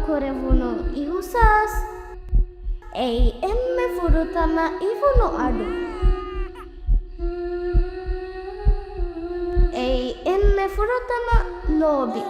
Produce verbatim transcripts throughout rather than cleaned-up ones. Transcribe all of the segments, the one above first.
ކުރެވުނު އިހުސާސް. އެއީ އެންމެ ފުރަތަމަ އިވުނު އަޑު. އެއީ އެންމެ ފުރަތަމަ ލޯބި.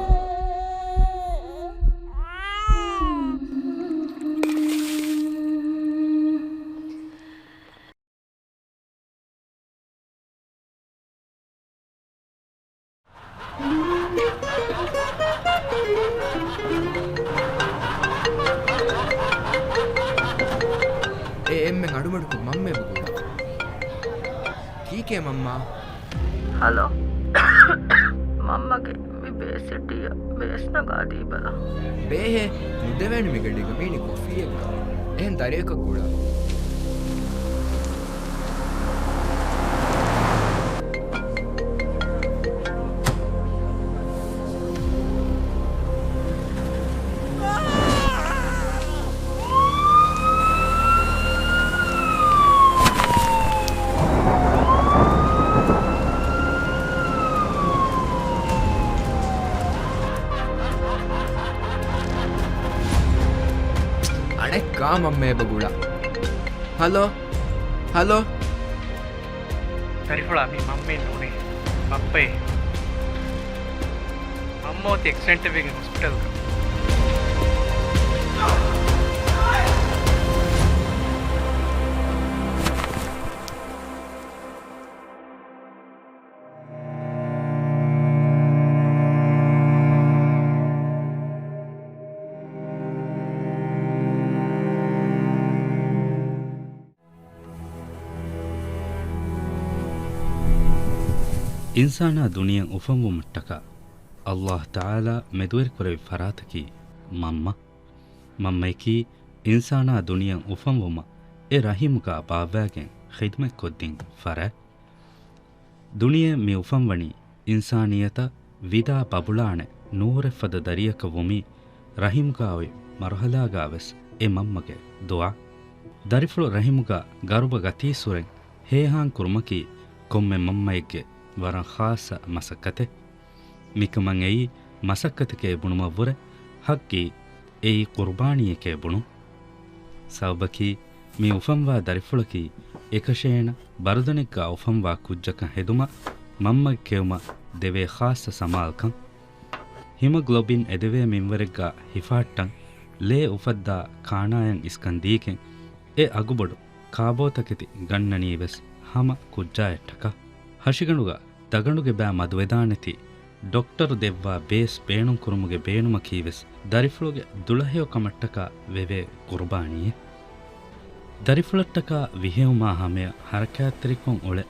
އެ އެންމެން އަޑުމަޑުކޮށް މަންމަ އެބަ ގުޅި. ކީކޭ މަންމާ؟ ހަލޯ. މަންމަގެ މި ބޭސް ސިޓީއަށް ބޭސް ނަގާދީބަލަ. ބޭހޭ، ނުދެވޭނެ މިގަޑީގަ މީނި ކޮފީއެއްގަ. އެހެން ދަރިއަކަށް ގުޅާ. އަނެއްކާ މަންމަ އެބަ ގުޅާ. ހަލޯ. ހަލޯ. ދަރިފުޅާ، މީ މަންމައެއް ނޫނޭ. ބައްޕައޭ. މަންމަ އޮތީ އެކްސިޑެންޓެއްވެގެން ހޮސްޕިޓަލްގަ. އިންސާނާ ދުނިޔެއަށް އުފަންވުމަށްޓަކާ އައްލާހު ތަޢާލާ މެދުވެރިކުރެއްވި ފަރާތަކީ މަންމަ. މަންމަޔަކީ އިންސާނާ ދުނިޔެއަށް އުފަންވުމަށް އެ ރަޙިމުގަ ބާއްވާގެން ޚިދުމަތްކޮށްދިން ފަރާތް. ދުނިޔެއަށް މި އުފަންވަނީ އިންސާނިއްޔަތަށް ވިދާ ބަބުޅާނެ ނޫރެއްފަދަ ދަރިއަކަށް ވުމީ، ރަޙިމުގައި މަރުޙަލާގަވެސް އެ މަންމަގެ ދުޢާ. ދަރިފުޅު ރަޙިމުގަ ގަރުބަ ގަތީއްސުރެން ހޭހާން ކުރުމަކީ ކޮންމެ މަންމައެއްގެ ވަރަށް ޚާއްޞަ މަސައްކަތެއް. މިކަމަށް އެއީ މަސައްކަތެކޭ ބުނުމަށްވުރެ ޙައްޤީ އެއީ ޤުރުބާނީއެކޭ ބުނުން. ސަބަބަކީ މި އުފަންވާ ދަރިފުޅަކީ އެކަށޭނަ ބަރުދަނެއްގަ އުފަންވާ ކުއްޖަކަށް ހެދުމަށް މަންމަގެ ކެއުމަށް ދެވޭ ޚާއްޞަ ސަމާލުކަން. ހިމޮގްލޮބިން އެދެވޭ މިންވަރެއްގަ ހިފަހައްޓަން ލޭ އުފައްދާ ކާނާޔަން އިސްކަން ދީގެން އެ އަގުބޮޑު ކާބޯތަކެތި ގަންނަނީވެސް ހަމަ ކުއްޖާއަށްޓަކާ. ހަށިގަނޑުގަ ދަގަނޑުގެ ބައި މަދުވެދާނެތީ ޑޮކްޓަރު ދެއްވާ ބޭސް ބޭނުންކުރުމުގެ ބޭނުމަކީވެސް ދަރިފުޅުގެ ދުޅަހެޔޮކަމަށްޓަކާ ވެވޭ ޤުރުބާނީއެއް. ދަރިފުޅަށްޓަކާ ވިހެއުމާ ހަމަޔަށް ޙަރަކާތްތެރިކޮށް އުޅެ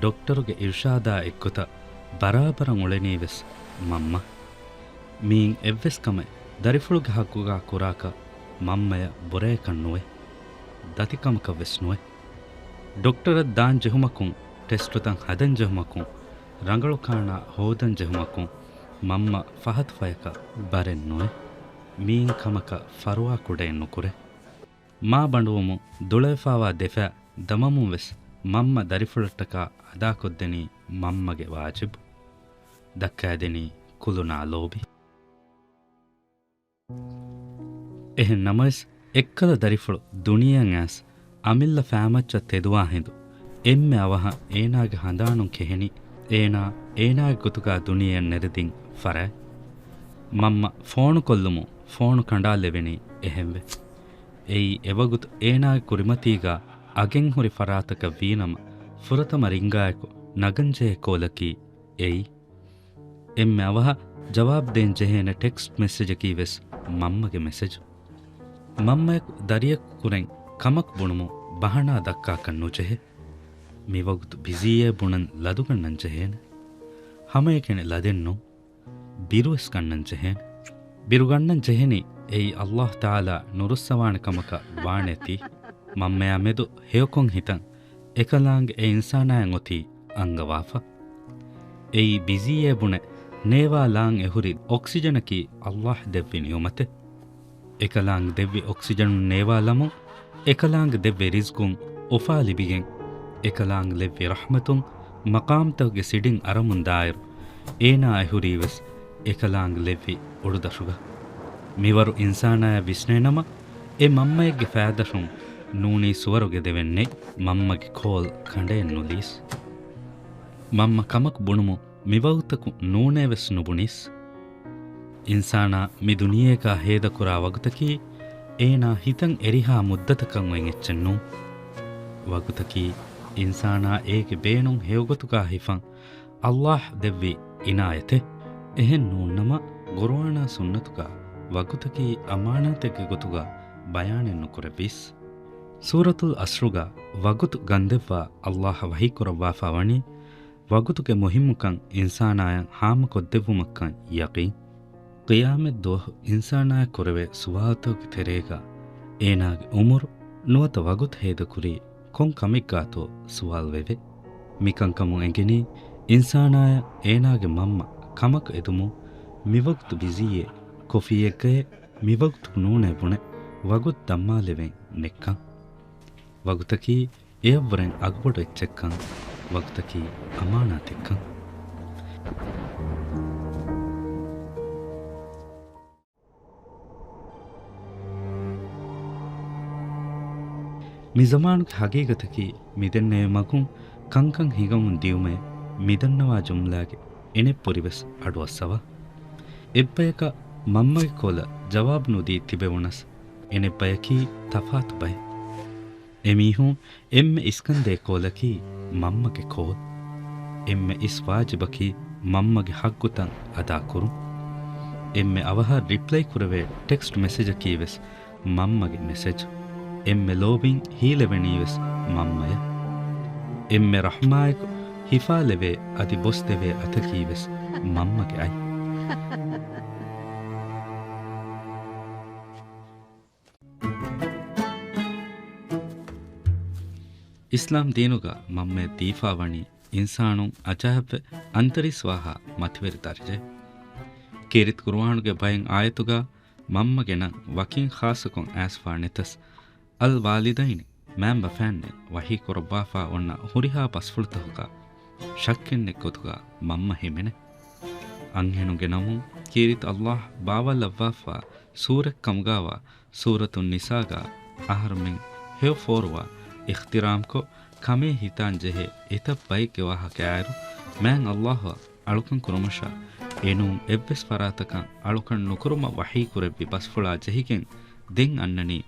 ޑޮކްޓަރުގެ އިރުޝާދާ އެއްގޮތަށް ބަރާބަރަށް އުޅެނީވެސް މަންމަ. މިއިން އެއްވެސް ކަމެއް ދަރިފުޅުގެ ޙައްޤުގަ ކުރާކަށް މަންމަޔަށް ބުރައެއްކަން ނުވޭ. ދަތިކަމަކަށްވެސް ނުވޭ. ޑޮކްޓަރަށް ދާން ޖެހުމަކުން، ޓެސްޓުތައް ހަދަން ޖެހުމަކުން، ރަނގަޅު ކާނާ ހޯދަން ޖެހުމަކުން މަންމަ ފަހަތު ފަޔަކަށް ބަރެއް ނުވޭ. މިއިން ކަމަކަށް ފަރުވާ ކުޑައެއް ނުކުރޭ. މާ ބަނޑުވުމުން ދުޅަވެފާވާ ދެފަ ދަމަމުން ވެސް މަންމަ ދަރިފުޅަށްޓަކާ އަދާކޮށްދެނީ މަންމަގެ ވާޖިބު. ދައްކާދެނީ ކުލުނާ ލޯބި. އެހެން ނަމަވެސް، އެއްކަލަ ދަރިފުޅު ދުނިޔެއަށް އައިސް އަމިއްލަ ފައިމައްޗަށް ތެދުވާ ހިނދު، އެންމެ އަވަހަށް އޭނާގެ ހަނދާނުން ކެހެނީ، އޭނާ އޭނާގެ ގޮތުގަ ދުނިޔެއަށް ނެރެދިން ފަރާތް. މަންމަ ފޯނުކޮށްލުމުން ފޯނު ކަނޑާލެވެނީ އެހެންވެ. އެއީ އެވަގުތު އޭނާގެ ކުރިމަތީގަ އަގެއްހުރި ފަރާތަކަށް ވީނަމަ، ފުރަތަމަ ރިންގާއެކު ނަގަންޖެހޭ ކޯލަކީ އެއީ. އެންމެ އަވަހަށް ޖަވާބު ދޭން ޖެހޭނެ ޓެކްސްޓް މެސެޖަކީ ވެސް މަންމަގެ މެސެޖު. މަންމަޔަކު ދަރިޔަކު ކުރެން ކަމަކު ބުނުމުން ބަހަނާ ދައްކާކަށް ނުޖެހޭ. މިވަގުތު ބިޒީއޭ ބުނަން ލަދުގަންނަން ޖެހޭނެ. ހަމައެކަނި ލަދެއް ނޫން. ބިރުވެސް ގަންނަން ޖެހޭނެ. ބިރު ގަންނަން ޖެހެނީ އެއީ އައްލާހު ތަޢާލާ ނުރުއްސަވާނެ ކަމަކަށް ވާނެތީ، މަންމަޔާ މެދު ހެޔޮކޮށް ހިތަން އެކަލާނގެ އެ އިންސާނާއަށް އޮތީ އަންގަވާފަ. އެއީ ބިޒީއޭ ބުނެ ނޭވާލާން އެހުރި އޮކްސިޖަނަކީ އައްލާހު ދެއްވި ނިޢުމަތެއް. އެކަލާނގެ ދެއްވި އޮކްސިޖަނުން ނޭވާލަމުން، އެކަލާނގެ ދެއްވި ރިޒްޤުން އުފާ ލިބިގެން، އެކަލާނގެ ލެއްވި ރަޙްމަތުން މަޤާމްތަކުގެ ސިޑިން އަރަމުން ދާއިރު، އޭނާ އެހުރީވެސް އެކަލާނގެ ލެއްވި އުޑުދަށުގަ. މިވަރު އިންސާނާޔަށް ވިސްނޭނަމަ، އެ މަންމައެއްގެ ފައިދަށުން ނޫނީ ސުވަރުގެ ދެވެން ނެތް، މަންމަގެ ކޯލް ކަނޑައެއް ނުލީސް. މަންމަ ކަމަކު ބުނުމުން މިވަގުތަކު ނޫނޭވެސް ނުބުނީސް. އިންސާނާ މި ދުނިޔޭގަ ހޭދަކުރާ ވަގުތަކީ، އޭނާ ހިތަށް އެރިހާ މުއްދަތަކަށް އޮތް އެއްޗެއް ނޫން. ވަގުތަކީ، އިންސާނާ އޭގެ ބޭނުން ހެޔޮގޮތުގަ ހިފަން ﷲ ދެއްވި އިނާޔަތެއް. އެހެން ނޫންނަމަ، ޤުރުއާނާ ސުންނަތުގަ ވަގުތަކީ އަމާނާތެއްގެ ގޮތުގަ ބަޔާނެއް ނުކުރެއްވީސް. ސޫރަތުލް ޢަޞްރުގަ ވަގުތު ގަންދެއްވާ ﷲ ވަޙީ ކުރައްވާފަ ވަނީ، ވަގުތުގެ މުހިއްމުކަން އިންސާނާޔަށް ހާމަކޮށްދެއްވުމަށްކަން ޔަޤީން. ޤިޔާމަތް ދުވަހު އިންސާނާޔަށް ކުރެވޭ ސުވާލުތަކުގެ ތެރޭގަ އޭނާގެ އުމުރު ނުވަތަ ވަގުތު ހޭދަކުރީ ކޮން ކަމެއްގާތޯ ސުވާލު ވެވޭ. މިކަންކަމުން އެނގެނީ އިންސާނާޔަށް އޭނާގެ މަންމަ ކަމަކު އެދުމުން މިވަގުތު ބިޒީއޭ، ކޮފީއެއްގައޭ، މިވަގުތު ނޫނޭ ބުނެ ވަގުތު ދަންމާލެވެން ނެތްކަން. ވަގުތަކީ އެޔަށްވުރެން އަގުބޮޑު އެއްޗެއްކަން، ވަގުތަކީ އަމާނާތެއްކަން. މި ޒަމާނުގެ ހަގީގަތަކީ މިދެންނެވި މަގުން ކަންކަން ހިނގަމުން ދިޔުމޭ މިދަންނަވާ ޖުމްލާގެ އިނެއްޕުރިވެސް އަޑުއައްސަވާ. އެއްބަޔަކަށް މަންމަގެ ކޯލަށް ޖަވާބު ނުދީ ތިބެވުނަސް، އިނެއްބަޔަކީ ތަފާތު ބައެއް. އެމީހުން އެންމެ އިސްކަންދޭ ކޯލަކީ މަންމަގެ ކޯލް. އެންމެ އިސް ވާޖިބަކީ މަންމަގެ ހައްގުތައް އަދާކުރުން. އެންމެ އަވަހަށް ރިޕްލައި ކުރެވޭ ޓެކްސްޓް މެސެޖަކީވެސް މަންމަގެ މެސެޖް. އެންމެ ލޯބިން ހީލެވެނީވެސް މަންމަޔަށް. އެންމެ ރަޙްމާއެކު ހިފާލެވޭ އަދި ބޮސްދެވޭ އަތަކީވެސް މަންމަގެ އަތް. އިސްލާމް ދީނުގަ މަންމަޔަށް ދީފާވަނީ އިންސާނުން އަޖާއިބްވެ އަންތަރީސްވާހާ މަތިވެރި ދަރަޖައެއް. ކީރިތި ޤުރުއާނުގެ ބައެއް އާޔަތުގަ މަންމަގެ ނަން ވަކިން ޚާއްޞަކޮށް އައިސްފާ ނެތަސް، އަލް ވާލިދައިނި، މައިންބަފައިންނޭ ވަޙީ ކުރައްވާފާ އޮންނަ ހުރިހާ ބަސްފުޅުތަކުގަ ޝައްކެއްނެތް ގޮތުގަ މަންމަ ހިމެނޭ. އަންހެނުންގެ ނަމުން ކީރިތި ﷲ ބާވައިލައްވާފާ ސޫރަތް ކަމުގާވާ ސޫރަތުން ނިސާގަ އަހަރުމެން ހެޔޮ ފޯރުވާ އިޙްތިރާމްކޮށް، ކަމޭ ހިތާން ޖެހޭ އެތައް ބައެއްގެ ވާހަކައާއިރު، މާތް ﷲ އަށް އަޅުކަން ކުރުމަށާ، އެނޫން އެއްވެސް ފަރާތަކަށް އަޅުކަން ނުކުރުމަށް ވަޙީ ކުރެއްވި ބަސްފުޅާ ޖެހިގެން ދެން އަންނަނީ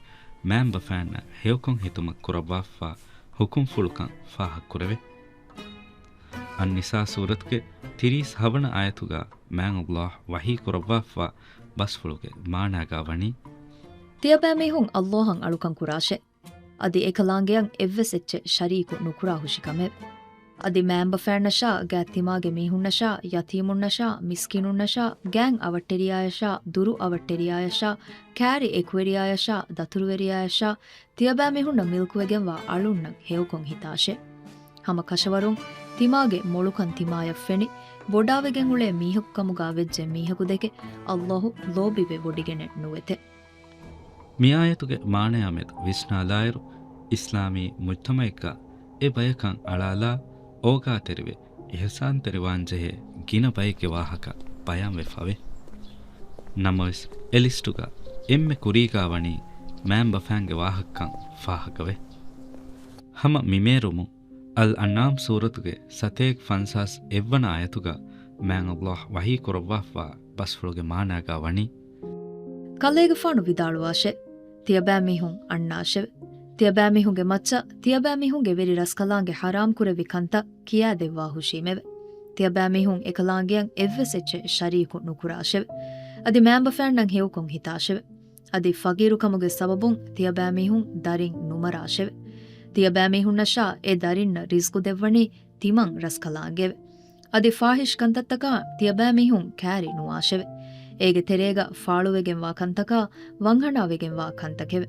މާތް ބަފައިންނަށް ހެޔޮކޮށް ހިތުމަށް ކުރައްވާފާ ހުކުމްފުޅުކަން ފާހަގަކުރެވޭ. އައްނިސާ ސޫރަތުގެ ތިރީސް ހަވަނަ އާޔަތުގަ މާތް ﷲ ވަޙީ ކުރައްވާފާ ބަސްފުޅުގެ މާނާގަ ވަނީ، ތިޔަބައިމީހުން ﷲ އަށް އަޅުކަން ކުރާށޭ. އަދި އެކަލާނގެއަށް އެއްވެސް އެއްޗެއް ޝަރީކު ނުކުރާހުށި ކަމެވެ. އަދި މާތް ބަފައިންނަށާ ގާތްތިމާގެ މީހުންނަށާ، ޔަތީމުންނަށާ، މިސްކީނުންނަށާ، ގާތް އަވަށްޓެރިޔާޔަށާ، ދުރު އަވަށްޓެރިޔާޔަށާ، ކާރި އެކުވެރިޔާޔަށާ، ދަތުރުވެރިޔާޔަށާ، ތިޔަބައިމީހުންނަށް މިލްކުވެގެންވާ އަޅުންނަށް ހެޔޮކޮށް ހިތާށޭ. ހަމަ ކަށަވަރުން ތިމާގެ މޮޅުކަން ތިމާޔަށް ފެނި، ބޮޑާވެގެން އުޅޭ މީހަކު ކަމުގާ ވެއްޖެ މީހަކު ދެކެ، ﷲ ލޯބިވެ ވޮޑިގެނެއް ނުވެތެ. މިއާޔަތުގެ މާނަޔާމެދު ވިސްނާލާއިރު، އިސްލާމީ މުޖްތަމައެއްގަ އެ ބަޔަކަށް އަޅާލާ، އޯގާތެރިވެ، އިޙްސާންތެރިވާންޖެހޭ ގިނަ ބައެއްގެ ވާހަކަ ބަޔާންވެފަވޭ. ނަމަވެސް، އެ ލިސްޓުގަ އެންމެ ކުރީގާ ވަނީ މާތް ބަފައިންގެ ވާހަކަކަން ފާހަގަވޭ. ހަމަ މިމޭރުމުން، އަލް އަންޢާމް ސޫރަތުގެ ސަތޭކަ ފަންސާސް އެއްވަނަ އާޔަތުގަ މާތް ﷲ ވަޙީ ކުރައްވާފާ ބަސްފުޅުގެ މާނާގާ ވަނީ، ކަލޭގެފާނު ވިދާޅުވާށޭ، ތިޔަބައިމީހުން އަންނާށެވެ. ތިޔަބައިމީހުންގެ މައްޗަށް ތިޔަބައިމީހުންގެ ވެރި ރަސްކަލާނގެ ޙަރާމް ކުރެއްވި ކަންތައް ކިޔާދެއްވާހުށީމެވެ. ތިޔަބައިމީހުން އެކަލާނގެއަށް އެއްވެސް އެއްޗެއް ޝަރީކު ނުކުރާށެވެ. އަދި މާތް ބަފައިންނަށް ހެޔޮކޮށް ހިތާށެވެ. އަދި ފަގީރުކަމުގެ ސަބަބުން ތިޔަބައިމީހުން ދަރިން ނުމަރާށެވެ. ތިޔަބައިމީހުންނަށާ އެ ދަރިންނަށް ރިޒްޤު ދެއްވަނީ ތިމަން ރަސްކަލާނގެވެ. އަދި ފާޙިޝް ކަންތައްތަކާ ތިޔަބައިމީހުން ކާރި ނުވާށެވެ. އޭގެ ތެރޭގަ ފާޅުވެގެންވާ ކަންތަކާ ވަންހަނާވެގެންވާ ކަންތަކެވެ.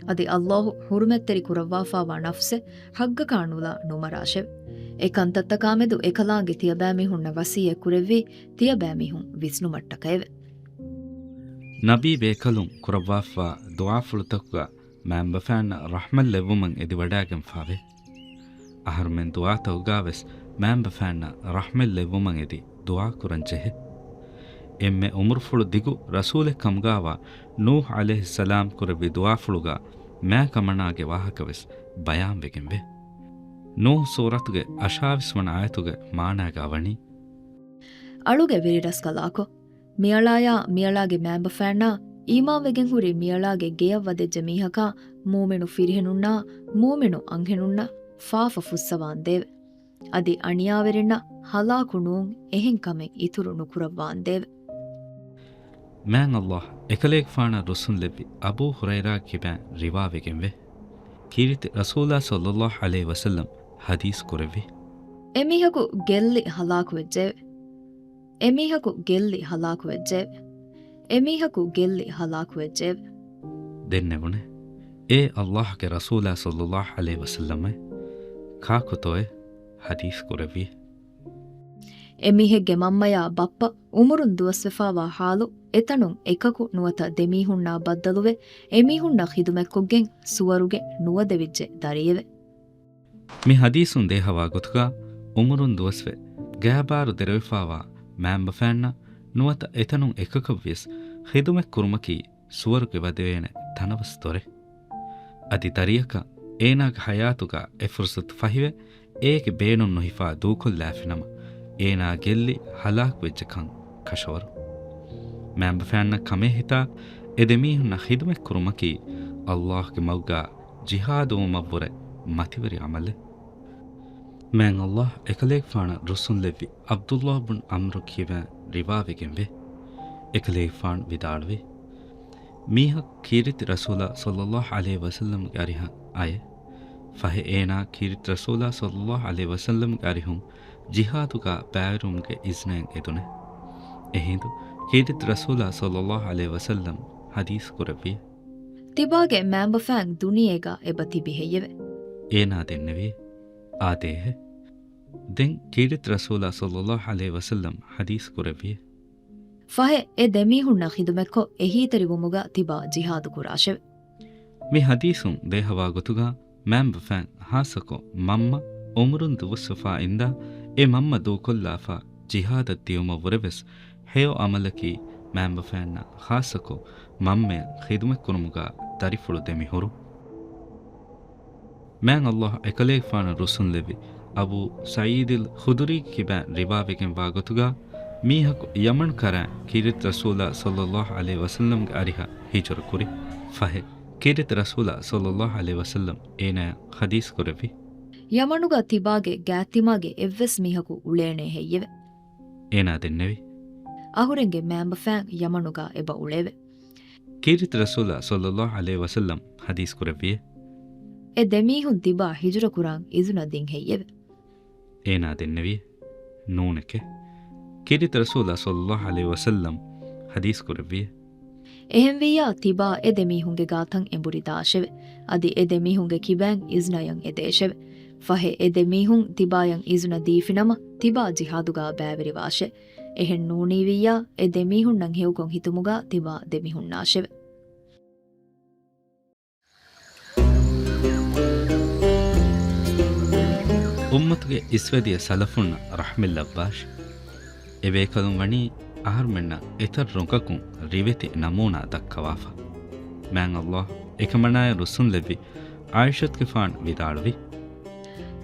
އަދި ﷲ ޙުރުމަތްތެރި ކުރައްވާފާވާ ނަފްސެއް ޙައްޤަކާ ނުލާ ނުމަރާށެވެ. އެ ކަންތައްތަކާމެދު އެކަލާނގެ ތިޔަބައިމީހުންނަށް ވަޞިއްޔަތް ކުރެއްވީ ތިޔަބައިމީހުން ވިސްނުމަށްޓަކައެވެ. ނަބީ ބޭކަލުން ކުރައްވާފާ ދުޢާފުޅުތަކުގަ މާތް ބަފައިންނަށް ރަޙްމަތް ލެއްވުމަށް އެދިވަޑައިގެންފާވޭ. އަހަރުމެން ދުޢާތަކުގާވެސް މާތް ބަފައިންނަށް ރަޙްމަތް ލެއްވުމަށް އެދި ދުޢާ ކުރަން ޖެހޭ. އެންމެ އުމުރުފުޅު ދިގު ރަސޫލެއް ކަމުގާވާ ނޫޙް ޢަލައިހިއްސަލާމް ކުރެއްވި ދުޢާފުޅުގާ މާ ކަމަނާގެ ވާހަކަވެސް ބަޔާންވެގެންވޭ. ނޫޙް ސޫރަތުގެ އަށާވީސް ވަނަ އާޔަތުގެ މާނާގާ ވަނީ، އަޅުގެ ވެރިރަސްކަލާކޮ، މިއަޅާޔާ މިއަޅާގެ މައިންބަފައިންނާ އީމާންވެގެންހުރި މިއަޅާގެ ގެޔަށް ވަދެއްޖެ މީހަކާ މޫމިނު ފިރިހެނުންނާ މޫމިނު އަންހެނުންނަށް ފާފަ ފުއްސަވާންދޭވެ. އަދި އަނިޔާވެރިންނަށް ހަލާކު ނޫން އެހެން ކަމެއް އިތުރު ނުކުރައްވާންދޭވެ. މާތް ﷲ އެކަލޭގެފާނަށް ރުއްސުންލެއްވި އަބޫ ހުރައިރާގެ ކިބައިން ރިވާވެގެންވޭ. ކީރިތި ރަސޫލާ ޞައްލައްލާހު ޢަލައިހި ވަސައްލަމް ޙަދީޘް ކުރެއްވި، އެމީހަކު ގެއްލި ހަލާކުވެއްޖެއެވެ. އެމީހަކު ގެއްލި ހަލާކުވެއްޖެއެވެ. އެމީހަކު ގެއްލި ހަލާކުވެއްޖެއެވެ. ދެންނެވުނޭ، އޭ ﷲގެ ރަސޫލާ ޞައްލައްލާހު ޢަލައިހި ވަސައްލަމްއޭ، ކާކުތޯއޭ ޙަދީޘް ކުރެއްވީ؟ އެމީހެއްގެ މަންމަޔާ ބައްޕަ އުމުރުން ދުވަސްވެފާވާ ޙާލު، އެތަނުން އެކަކު ނުވަތަ ދެމީހުންނާ ބައްދަލުވެ، އެމީހުންނަށް ޚިދުމަތްކޮށްގެން ސުވަރުގެ ނުވަދެވިއްޖެ ދަރިއެވެ. މި ޙަދީޘުން ދޭހަވާ ގޮތުގާ، އުމުރުން ދުވަސްވެ، ގާބާރު ދެރަވެފާވާ މައިންބަފައިންނަށް ނުވަތަ އެތަނުން އެކަކަށްވިޔަސް ޚިދުމަތް ކުރުމަކީ ސުވަރުގެ ވަދެވޭނެ ތަނަވަސް ދޮރެއް. އަދި ދަރިޔަކަށް އޭނާގެ ޙަޔާތުގާ އެ ފުރުޞަތު ފަހިވެ، އޭގެ ބޭނުން ނުހިފާ ދޫކޮށްލާފިނަމަ، އޭނާ ގެއްލި ހަލާކުވެއްޖެކަން ކަށަވަރު. މައިންބަފައިންނަށް ކަމޭހިތާ އެ ދެމީހުންނަށް ޚިދުމަތް ކުރުމަކީ ﷲގެ މަގުގާ ޖިހާދުވުމަށްވުރެ މަތިވެރި ޢަމަލެއް. މާތް ﷲ އެކަލޭގެފާނަށް ރުއްސުންލެއްވި ޢަބްދުﷲ ބުން ޢަމްރު ކިބައިން ރިވާވެގެންވޭ. އެކަލޭގެފާނު ވިދާޅުވީ، މީހަކު ކީރިތި ރަސޫލާ ޞައްލައްލާހު ޢަލައިހި ވަސައްލަމްގެ އަރިހަށް އައޭ. ފަހެ އޭނާ ކީރިތި ރަސޫލާ ޞައްލައްލާހު ޢަލައިހި ވަސައްލަމްގެ އަރިހުން ޖިހާދުގާ ބައިވެރިވުމުގެ އިޒްނައެއް އެދުނެ. އެހިނދު ކީރިތި ރަސޫލާ ޞައްލައްލާހު ޢަލައިހި ވަސައްލަމް ޙަދީޘް ކުރެއްވި، ތިބާގެ މައިންބަފައިން ދުނިޔޭގާ އެބަ ތިބި ހެއްޔެވެ؟ އޭނާ ދެންނެވި، އާދޭ. ދެން ކީރިތި ރަސޫލާ ޞައްލައްލާހު ޢަލައިހި ވަސައްލަމް ޙަދީޘް ކުރެއްވި، ފަހެ އެ ދެމީހުންނަށް ޚިދުމަތްކޮށް އެހީތެރިވުމުގަ ތިބާ ޖިހާދު ކުރާށެވެ. މި ޙަދީޘުން ދޭހަވާ ގޮތުގަ މައިންބަފައިން ޚާއްޞަކޮށް މަންމަ އުމުރުން ދުވަސްވެފާ އިންދާ އެ މަންމަ ދޫކޮށްލާފަ ޖިހާދަށް ދިޔުމަށްވުރެވެސް ހެޔޮ ޢަމަލަކީ މައިންބަފައިންނަށް ޚާއްޞަކޮށް މަންމަޔަށް ޚިދުމަތްކުރުމުގަ ދަރިފުޅު ދެމިހުރުން. މާތް ﷲ އެކަލޭގެފާނަށް ރުއްސުންލެއްވި އަބޫ ސަޢީދުލް ޚުދުރީގެ ކިބައިން ރިވާވެގެންވާ ގޮތުގަ މީހަކު ޔަމަން ކަރައިން ކީރިތި ރަސޫލާ ޞައްލައްލާހު ޢަލައިހި ވަސައްލަމްގެ އަރިހަށް ހިޖުރަ ކުރި. ފަހެ ކީރިތި ރަސޫލާ ޞައްލައްލާހު ޢަލައިހި ވަސައްލަމް އޭނާއަށް ޙަދީޘް ކުރެއްވި، ޔަމަނުގަ ތިބާގެ ގާތްތިމާގެ އެއްވެސް މީހަކު އުޅޭނޭ ހެއްޔެވެ؟ އޭނާ ދެންނެވި، އަހުރެންގެ މައިންބަފައިން ޔަމަނުގަ އެބަ އުޅެއެވެ. ކީރިތި ރަސޫލާ ޞައްލައްލާހު ޢަލައިހި ވަސައްލަމް ޙަދީޘް ކުރެއްވިއޭ، އެ ދެމީހުން ތިބާ ހިޖުރަ ކުރާން އިޒުނަ ދިން ހެއްޔެވެ؟ އޭނާ ދެންނެވި، ނޫނެކޭ. ކީރިތި ރަސޫލާ ޞައްލައްލާހު ޢަލައިހި ވަސައްލަމް ޙަދީޘް ކުރެއްވިއޭ، އެހެންވިއްޔާ ތިބާ އެ ދެމީހުންގެ ގާތަށް އެނބުރި ދާށެވެ. އަދި އެ ދެމީހުންގެ ކިބައިން އިޒުނަޔަށް އެދޭށެވެ. ފަހެ އެ ދެމީހުން ތިބާޔަށް އިޒުނަ ދީފިނަމަ ތިބާ ޖިހާދުގާ ބައިވެރިވާށެ. އެހެން ނޫނީވިއްޔާ އެ ދެމީހުންނަށް ހެޔޮކޮށް ހިތުމުގާ ތިބާ ދެމިހުންނާށެވެ. އުއްމަތުގެ އިސްވެދިޔަ ސަލަފުންނަށް ރަޙްމެއްލައްވާށި. އެބޭކަލުން ވަނީ އަހަރުމެންނަށް އެތައް ރޮނގަކުން ރިވެތި ނަމޫނާ ދައްކަވާފަ. މާތް ﷲ އެކަމަނާއަށް ރުއްސުންލެއްވި ޢާއިޝަތުގެފާނު ވިދާޅުވި،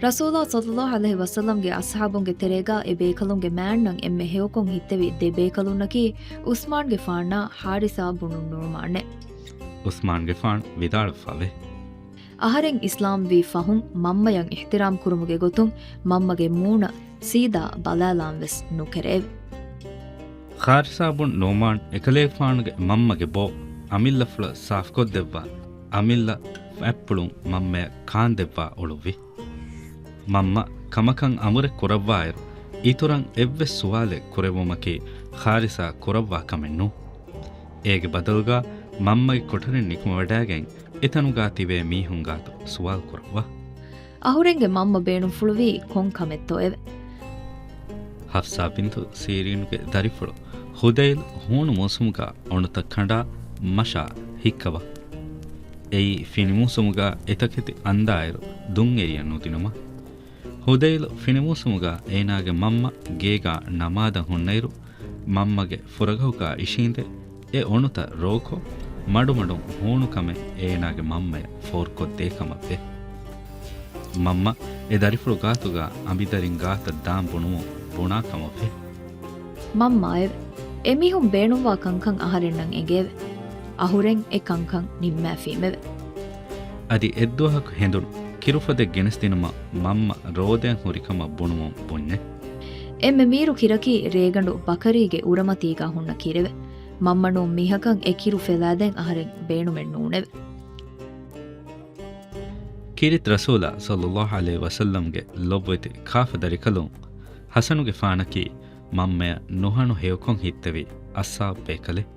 ރަސޫލާ ޞައްލައްލާހު ޢަލައިހި ވަސައްލަމްގެ އަޞްޙާބުންގެ ތެރޭގާ އެ ބޭކަލުންގެ މާތްނަން އެންމެ ހެޔޮކޮށް ހިތްތެވި ދެ ބޭކަލުންނަކީ ޢުސްމާންގެފާނާ ޙާރިސާ ބުނު ނުޢުމާނެ. ޢުސްމާންގެފާނު ވިދާޅުވެފަވޭ، އަހަރެން އިސްލާމްވީ ފަހުން މަންމަޔަށް އިޙްތިރާމް ކުރުމުގެ ގޮތުން މަންމަގެ މޫނަށް ސީދާ ބަލާލާން ވެސް ނުކެރެއެވެ. ޙާރިސާ ބުން ނުޢުމާން އެކަލޭގެފާނުގެ މަންމަގެ ބޯ އަމިއްލަފުޅަށް ސާފުކޮށްދެއްވާ އަމިއްލަ ފަތްޕުޅުން މަންމަޔަށް ކާންދެއްވާ އުޅުއްވި. މަންމަ ކަމަކަށް އަމުރެއް ކުރައްވާއިރު، އިތުރަށް އެއްވެސް ސުވާލެއް ކުރެއްވުމަކީ ޚާރިސާ ކުރައްވާ ކަމެއް ނޫން. އޭގެ ބަދަލުގާ މަންމަގެ ކޮޓަރިން ނިކުމެވަޑައިގެން އެތަނުގާ ތިބޭ މީހުން ގާތު ސުވާލު ކުރައްވާ. އަހުރެންގެ މަންމަ ބޭނުންފުޅުވީ ކޮން ކަމެއްތޯއެވެ؟ ޙަފްޞާ ބިންތު ސީރީނުގެ ދަރިފުޅު ޚުދައިލް ހޫނު މޫސުމުގާ އޮނުތައް ކަނޑާ މަށާ ހިއްކަވާ. އެއީ ފިނިމޫސުމުގާ އެތަކެތި އަންދާއިރު ދުން އެރިޔަ ނުދިނުމަށް. ޚުދައިލް ފިނިމޫސުމުގާ އޭނާގެ މަންމަ ގޭގާ ނަމާދަށް ހުންނައިރު، މަންމަގެ ފުރަގަހުގާ އިށީނދެ އެ އޮނުތައް ރޯކޮށް، މަޑުމަޑުން ހޫނުކަމެއް އޭނާގެ މަންމަޔަށް ފޯރުކޮށްދޭ ކަމަށް ވޭ. މަންމަ އެ ދަރިފުޅު ގާތުގާ އަނބިދަރިން ގާތަށް ދާން ބުނުމުން ބުނާ ކަމަށް ވޭ. މަންމާއެވެ. އެމީހުން ބޭނުންވާ ކަންކަން އަހަރެންނަށް އެނގޭވެ. އަހުރެން އެ ކަންކަން ނިންމާފީމެވެ. އަދި އެއްދުވަހަކު ހެނދުނު ކިރުފޮދެއް ގެނެސްދިނުމަށް މަންމަ ރޯދައަށް ހުރިކަމަށް ބުނުމުން ބުންޏެ. އެންމެ މީރު ކިރަކީ ރޭގަނޑު ބަކަރީގެ އުރަމަތީގާ ހުންނަ ކިރެވެ. މަންމަ ނޫން މީހަކަށް އެ ކިރު ފެލާދޭން އަހަރެން ބޭނުމެއް ނޫނެވެ. ކީރިތި ރަސޫލާ ޞައްލައްލާހު ޢަލައިހި ވަސައްލަމްގެ ލޮބުވެތި ކާފަ ދަރިކަލުން ޙަސަނުގެފާނަކީ މަންމަޔަށް ނުހަނު ހެޔޮކޮށް ހިތްތެރި އައްސާބު ބޭކަލެއް.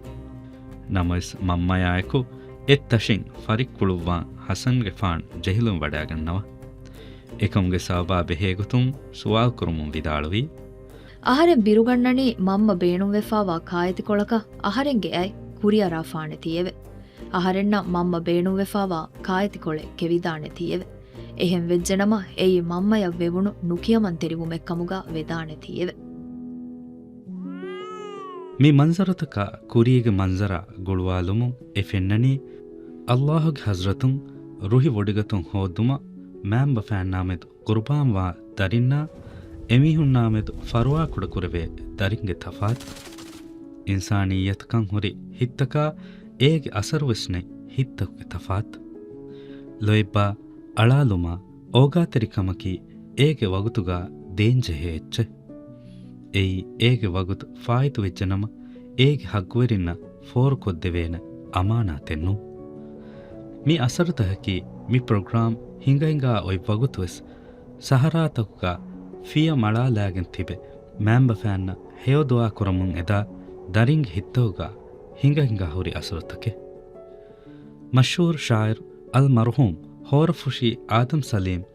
ނަމަވެސް މަންމަޔާއެކު އެއްތަށިން ފަރިއްކުޅުއްވާން ޙަސަންގެފާނު ޖެހިލުން ވަޑައިގަންނަވާ. އެކަމުގެ ސަބަބާ ބެހޭގޮތުން ސުވާލުކުރުމުން ވިދާޅުވީ، އަހަރެން ބިރުގަންނަނީ މަންމަ ބޭނުންވެފާވާ ކާއެތިކޮޅަކަށް އަހަރެންގެ އަތް ކުރިއަރާފާނެތީއެވެ. އަހަރެންނަށް މަންމަ ބޭނުންވެފާވާ ކާއެތިކޮޅެއް ކެވިދާނެތީއެވެ. އެހެން ވެއްޖެނަމަ، އެއީ މަންމަޔަށް ވެވުނު ނުކިޔަމަންތެރިވުމެއްކަމުގަ ވެދާނެތީއެވެ. މި މަންޒަރުތަކާ ކުރީގެ މަންޒަރާ ގުޅުވާލުމުން އެ ފެންނަނީ، އައްލާހުގެ ޙަޟްރަތުން ރުހި ވޮޑިގަތުން ހޯއްދުމަށް މައިންބަފައިންނާމެދު ޤުރުބާންވާ ދަރިންނާ އެމީހުންނާމެދު ފަރުވާކުޑަކުރެވޭ ދަރިންގެ ތަފާތު. އިންސާނިއްޔަތުކަން ހުރި ހިތްތަކާ އޭގެ އަސަރުވެސް ނެތް ހިތްތަކުގެ ތަފާތު. ލޯތްބާ އަޅާލުމާ އޯގާތެރިކަމަކީ އޭގެ ވަގުތުގާ ދޭންޖެހޭ އެއްޗެއް. އެއީ އޭގެ ވަގުތު ފާއިތުވެއްޖެނަމަ، އޭގެ ޙައްޤުވެރިންނަށް ފޯރުކޮށްދެވޭނެ އަމާނާތެއް ނޫން. މި އަސަރުތަކަކީ މި ޕްރޮގްރާމް ހިނގަހިނގާ އޮތް ވަގުތުވެސް ސަހަރާތަކުގާ ފިޔަ މަޅާލާގެން ތިބެ މައިންބަފައިންނަށް ހެޔޮ ދުޢާ ކުރަމުން އެދާ ދަރިންގެ ހިތްތަކުގާ ހިނގަހިނގާ ހުރި އަސަރުތަކެއް. މަޝްހޫރު ޝާއިރު އަލްމަރްޙޫމް ހޯރަފުށީ އާދަމް ސަލީމް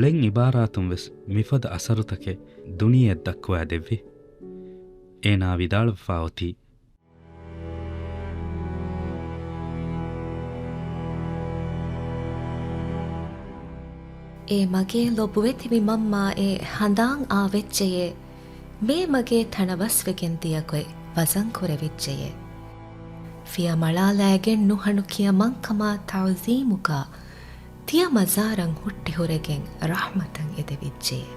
ޅެން އިބާރާތުން ވެސް މިފަދަ އަސަރުތަކެއް ދުނިޔެއަށް ދައްކުވާ ދެއްވި. އޭނާ ވިދާޅުވެފާ އޮތީ، އޭ މަގޭ ލޮބުވެތި މި މަންމާއޭ، ހަނދާން އާ ވެއްޖެޔޭ، މޭ މަގޭ ތަނަވަސްވެގެން ދިޔަގޮތް ވަޒަން ކުރެވިއްޖެޔޭ. ފިޔަ މަޅާލައިގެން ނުހަނު ކިޔަމަންކަމާ ތަޢުޒީމުގާ، ތިޔަ މަޒާރަށް ހުއްޓި ހުރެގެން ރަޙްމަތަށް އެދެވިއްޖެޔޭ.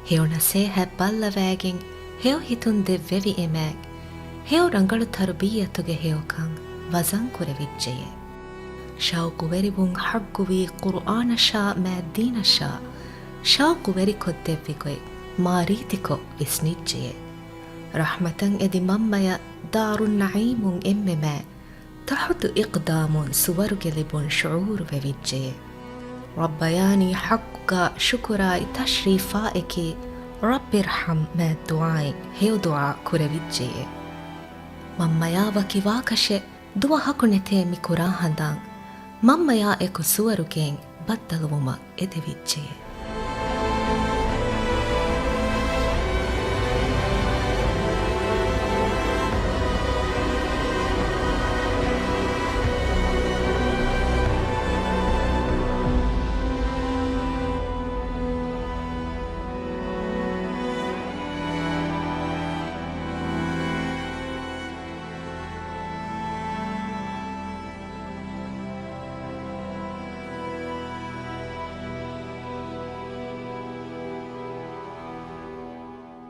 ހެޔޮ ނަސޭހަތް ބައްލަވައިގެން، ހެޔޮ ހިތުން ދެއްވެވި އެމާތް، ހެޔޮ ރަނގަޅު ތަރުބިއްޔަތުގެ ހެޔޮކަން ވަޒަން ކުރެވިއްޖެޔޭ. ޝައުޤުވެރިވުން ޙައްޤުވީ ޤުރުއާނަށާ މާތް ދީނަށާ، ޝައުޤުވެރިކޮށްދެއްވި ގޮތް މާރީތިކޮށް ވިސްނިއްޖެޔޭ. ރަޙްމަތަށް އެދި މަންމަޔަށް ދާރުންނަޢީމުން އެންމެ މާތް، ތަޙުތު އިޤްދާމުން ސުވަރުގެ ލިބުން ޝުޢޫރުވެވިއްޖެ. ރައްބަޔާނީ ޙައްޤުގަ ޝުކުރާއި ތަޝްރީފާއެކީ، ރައްބިރްޙަމް މާތް ދުޢާއިން ހެޔޮ ދުޢާ ކުރެވިއްޖެ. މަންމަޔާ ވަކި ވާކަށެއް ދުވަހަކު ނެތޭ މި ކުރާ ހަނދާން، މަންމަޔާ އެކު ސުވަރުގެއިން ބައްދަލުވުމަށް އެދެވިއްޖެ.